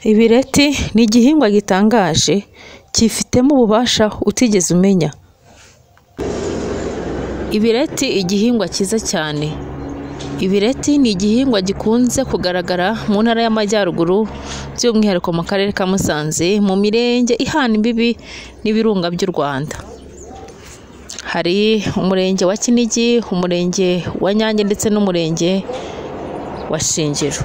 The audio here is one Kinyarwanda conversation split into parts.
Ibireti ni igihingwa gitangaje cyifitemo ububasha utigeze umenya. Ibireti igihingwa cyiza cyane. Ibireti ni igihingwa gikunze kugaragara mu ntara y'Amajyaruguru by'umwihariko mu karere ka Musanze mu mirenge ihana imbibi n'ibirunga by'u Rwanda. Hari umurenge wa Kinigi, umurenge wa Nyange ndetse n'umurenge wa Shingiro.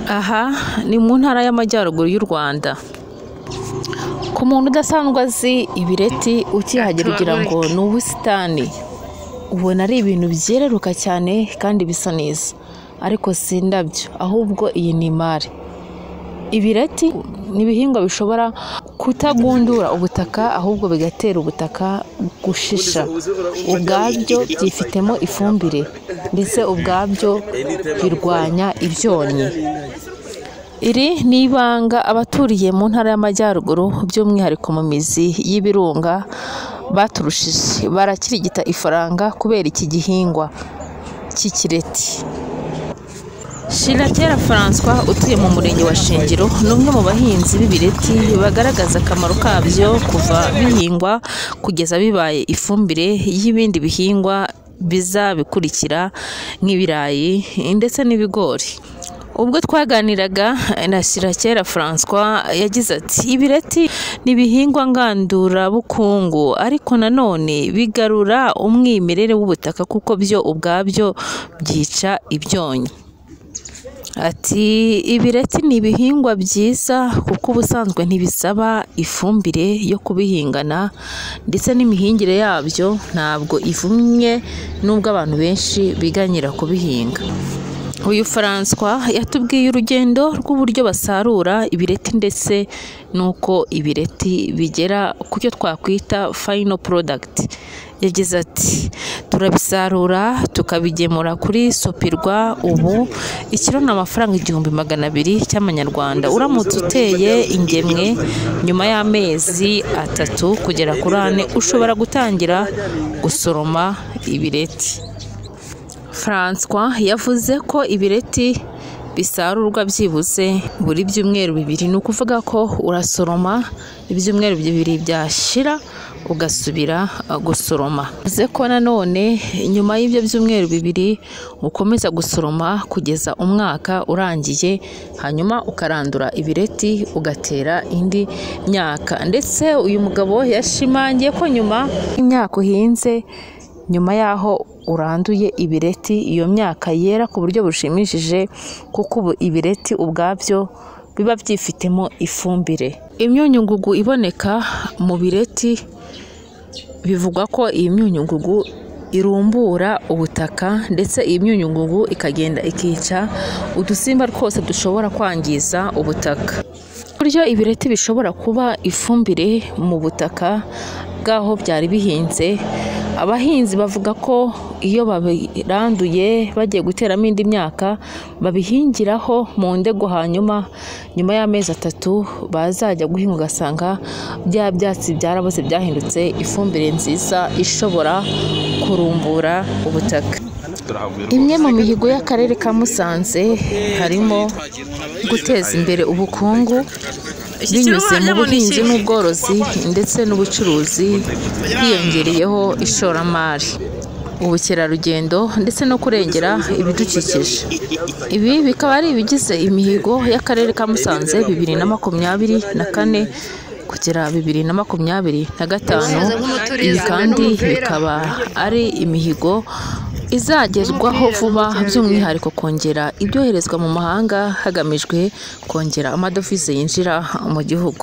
Aha ni mu ntara y'Amajyaruguru y'u Rwanda. Ku muntu udasanzwe azi ibireti ukihagera ugira ngo ni ubusitani, ubona ari ibintu byereruka cyane kandi bisa neza, ariko si indabyo ahubwo iyi ni imari. Ibireti ni ibihingwa bishobora kutagundura ubutaka ahubwo bigatera ubutaka gushisha. Ubwabyo byifitemo ifumbire ndetse ubwabyo birwanya ibyonnyi. Iri ni ibanga abaturiye mu ntara y'Amajyaruguru by'umwihariko mu mizi y'ibirunga baturushije, barakirigita ifaranga kubera iki gihingwa cy'ikireti. Shirakera François utuye mu murenge wa Shingiro ni umwe mu bahinzi b'ibireti bagaragaza akamaro kabyo kuva bihingwa kugeza bibaye ifumbire y'ibindi bihingwa bizabikurikira nk'ibirayi ndetse n'ibigori. Ubwo twaganiraga na Shirakera François yagize ati ibireti ni ibihingwa ngandurabukungu ariko nanone bigarura umwimerere w'ubutaka kuko byo ubwabyo byica ibyonnyi. Ati ibireti ni ibihingwa byiza kuko ubusanzwe ntibisaba ifumbire yo kubihingana ndetse n'imihingire yabyo ntabwo ivumye nubwo abantu benshi biganyira kubihinga. Uyu François yatubwiye urugendo rw'uburyo basarura ibireti ndetse n'uko ibireti bigera ku cyo twakwita final product. Yagize ati turabisarura tukabigemura kuri Sopirwa, ubu ikiro ni amafaranga 1200 cy'amanyarwanda. Uramutse uteye ingemwe nyuma y'amezi 3 kugera kuri 4 ushobora gutangira gusoroma ibireti. François yavuze ko ibireti bisarurwa byibuze buri byumweru 2, ni ukuvuga ko urasoroma ibyumweru 2 byashira ugasubira gusoroma. Yavuze ko nanone nyuma y'ibyo byumweru 2 ukomeza gusoroma kugeza umwaka urangiye, hanyuma ukarandura ibireti ugatera indi myaka. Ndetse uyu mugabo yashimangiye ko nyuma y'imyaka uhinze, nyuma y'aho uranduye ibireti, iyo myaka yera ku buryo bushimishije kuko ubu ibireti ubwabyo biba byifitemo ifumbire. Imyunyungugu iboneka mu bireti bivugwa ko iyi myunyungugu irumbura ubutaka ndetse iyi myunyungugu ikagenda ikica udusimba twose dushobora kwangiza ubutaka. Uburyo ibireti bishobora kuba ifumbire mu butaka bw'aho byari bihinze, abahinzi bavuga ko iyo babiranduye bagiye guteramo indi myaka babihingiraho mu ndego, hanyuma nyuma y'amezi 3 bazajya guhinga ugasanga bya byatsi byaraboze byahindutse ifumbire nziza ishobora kurumbura ubutaka. Imwe mu mihigo y'akarere ka Musanze harimo guteza imbere ubukungu binyuze mu buhinzi n'ubworozi ndetse n'ubucuruzi, hiyongereyeho ishoramari, ubukerarugendo ndetse no kurengera ibidukikije. Ibi bikaba ari ibigize imihigo y'akarere ka Musanze 2024 kugera 2025. Ibi kandi bikaba ari imihigo izagerwaho vuba, by'umwihariko kongera ibyoherezwa mu mahanga hagamijwe kongera amadovize yinjira mu gihugu.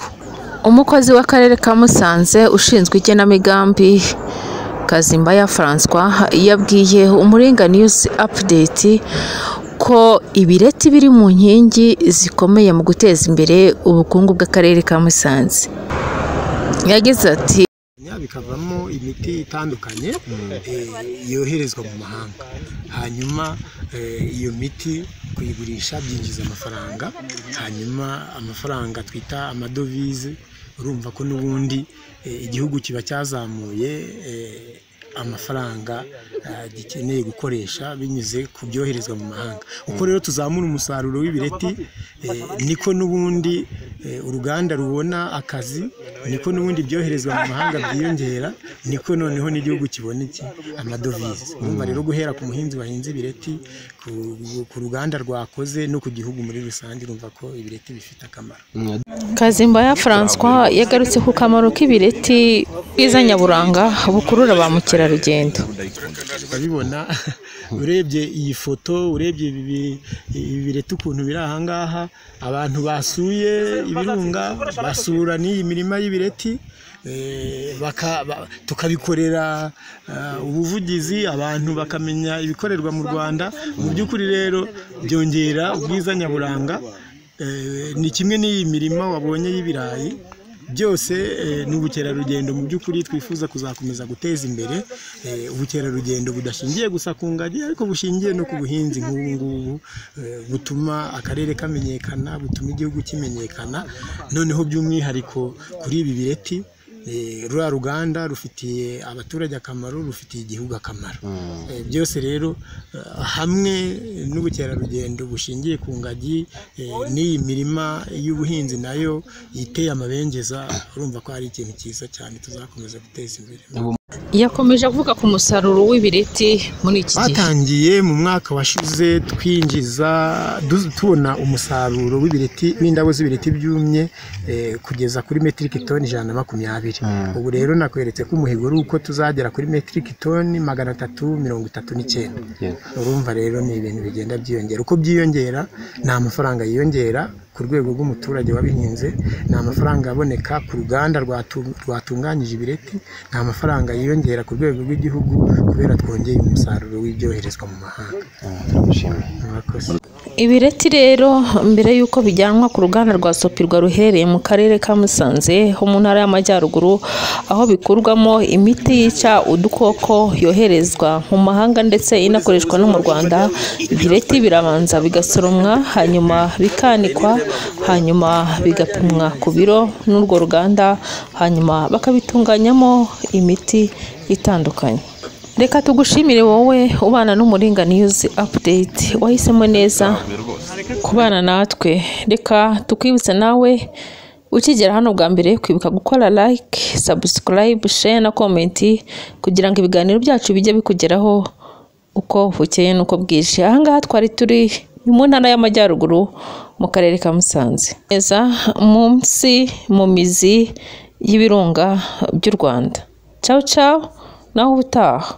Umukozi w'akarere ka Musanze ushinzwe igenamigambi Kazimbaya François yabwiye Umuringa News Update ko ibireti biri mu nkingi zikomeye mu guteza imbere ubukungu bw'akarere ka Musanze. Yagize ati bikavamo imiti itandukanye yoherezwa mu mahanga, hanyuma iyo miti kuyigurisha byinjiza amafaranga, hanyuma amafaranga twita amadovize. Urumva ko n'ubundi igihugu kiba cyazamuye amafaranga gikeneye gukoresha binyuze ku byoherezwa mu mahanga. Uko rero tuzamura umusaruro w'ibireti niko n'ubundi uruganda rubona akazi, niko n'ubundi byoherezwa mu mahanga byiyongera, niko noneho n'igihugu kibona iki amadovize. Urumva rero guhera ku muhinzi wahinze ibireti, ku ruganda rwakoze no ku gihugu muri rusange, urumva ko ibireti bifite akamaro. Kazimbaya Francois yagarutse ku kamaro k'ibireti bwiza nyaburanga bukurura ba mukerarugendo. Urabibona, urebye iyi foto, urebye ibi bireti ukuntu biri aha ngaha, abantu basuye ibirunga basura n'iyi mirima y'ibireti, tukabikorera ubuvugizi, abantu bakamenya ibikorerwa mu Rwanda. Mu by'ukuri rero byongera ubwiza nyaburanga. Ni kimwe n'iyi mirima wabonye y'ibirayi, byose ni ubukerarugendo mu by'ukuri twifuza kuzakomeza guteza imbere, ubukerarugendo budashingiye gusa ku ngagi, ariko bushingiye no ku buhinzi nk'ubu ngubu, butuma akarere kamenyekana, butuma igihugu kimenyekana. Noneho by'umwihariko kuri ibi bireti, ruriya ruganda rufitiye abaturage akamaro, rufitiye igihugu akamaro. Byose rero hamwe n'ubukerarugendo bushingiye ku ngagi, n'iyi mirima y'ubuhinzi nayo iteye amabengeza, urumva ko ari ikintu cyiza cyane tuzakomeza guteza imbere. Yakomeje avuga ku musaruro w'ibireti muri iki gihe. Batangiye mu mwaka washize twinjiza tubona umusaruro w'ibireti, w'indabo z'ibireti byumye, kugeza kuri metric toni 120. Ubu rero nakweretse ko umuhigo ari uko tuzagera kuri metric toni 339. Urumva rero ni ibintu bigenda byiyongera. Uko byiyongera ni amafaranga yiyongera ku rwego rw'umuturage wabihinze, ni amafaranga aboneka ku ruganda rwatunganyije ibireti, ni amafaranga yiyongera ku rwego rw'igihugu kubera twongeye umusaruro w'ibyoherezwa mu mahanga. Ibireti rero mbere y'uko bijyanwa ku ruganda rwa Sopirwa ruherereye mu karere ka Musanze ho mu ntara y'Amajyaruguru, aho bikurwamo imiti yica udukoko yoherezwa mu mahanga ndetse inakoreshwa no mu Rwanda, ibireti birabanza bigasoromwa, hanyuma bikanikwa, hanyuma bigapimwa ku biro n'urwo ruganda, hanyuma bakabitunganyamo imiti itandukanye. Reka tugushimire wowe ubana n'Umuringa News Update, wahisemo neza kubana natwe. Reka tukwibutse nawe ukigera hano bwa mbere kwibuka gukora like, subscribe, share na comment, kugira ngo ibiganiro byacu bijye bikugeraho uko bukeye n'uko bwije. Aha ngaha twari turi mu ntara y'Amajyaruguru mu karere ka Musanze, neza munsi mu mizi y'ibirunga by'u Rwanda. Ciao ciao, naho ubutaha.